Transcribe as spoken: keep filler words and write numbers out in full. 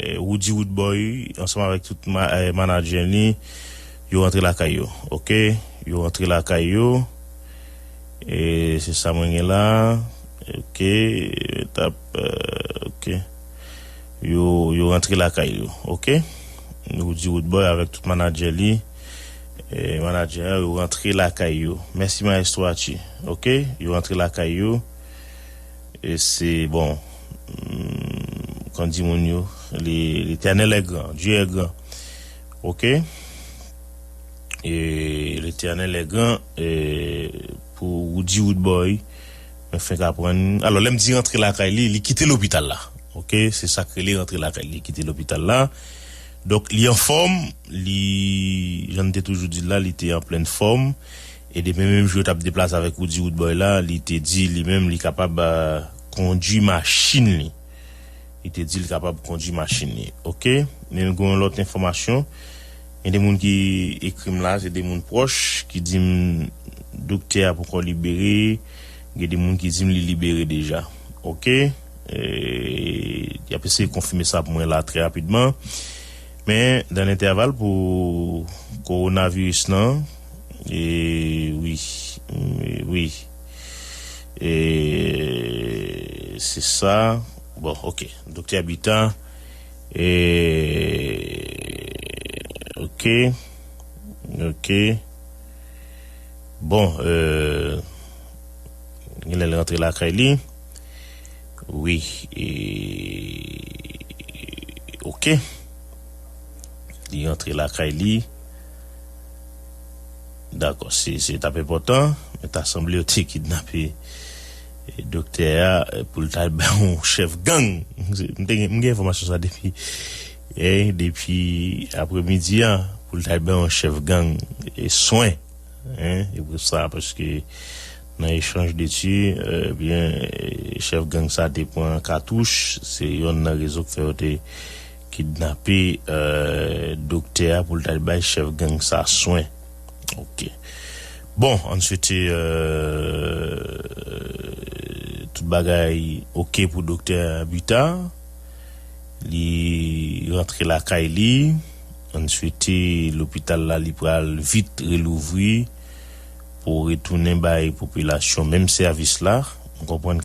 eh, Roody Roodboy, ansanm avèk tout ma-, eh, manadjè li, yo rantre lakay yo. Oke? Yo rantre lakay yo. E se sa mwen gen la. Oke. T ap, eh, oke. Yo, yo rantre lakay yo. Oke? Roody Roodboy avèk tout manadjè li. Eh, manadjè yo rantre lakay yo. Mèsi, Maestro Achi. Oke? Yo rantre lakay yo. E se, bon, mm, kon di moun yo, le, Letènèl è gran, Dye è gran. Oke? E Letènèl è gran, e pou Roody Roodboy, mwen fenk aprann. Alò, lè m di rantre lakay li, li kite lopital la. Oke? Se sa k rele rantre lakay li, li kite lopital la. Donk, li anfòm, li, jan n te toujou di l la, li te an plèn fòm. E depi menm jou yo t ap deplase avèk Roody Roodboy la, li te di li menm li kapab, eh, kondui machin li. Li te di li kapab kondui machin li. Oke? Men gen yon lòt enfòmasyon. Gen de moun ki ekri m la, se de moun pwòch ki di m doktè a poko libere. Gen de moun ki di m li libere deja. Oke? E, y ap eseye konfime sa pou mwen la trè rapidman. Men, dan lentèval pou kowonaviris lan, e, wi, e, wi. E, se sa. Bon, oke. Doktè Bita, e, oke. Oke. Bon, e, genlè l rantre lakay li. Wi, e, oke. Li rantre lakay li. Dakò, se, se t ap enpòtan, men ta sanble yo te kidnape, e, doktè a, e, pou l ta al bay yon chèf gang. M te gen, m gen enfòmasyon sa depi, e, depi apremidi a, pou l ta al bay yon chèf gang, e, swen. Hein, e pou sa, paske nan echanj de tir, eh, byen, eh, chèf gang sa te pran katouch, se yonn nan rezon k fè yo te kidnape, eh, doktè a pou l t al bay chèf gang sa swen. Oke. Bon, ann swete, eh, tout bagay oke pou doktè Bita. Li rantre lakay li. Ann swete lopital la, li pral vit relouvri pou retounen bay popilasyon menm sèvis la. M konprann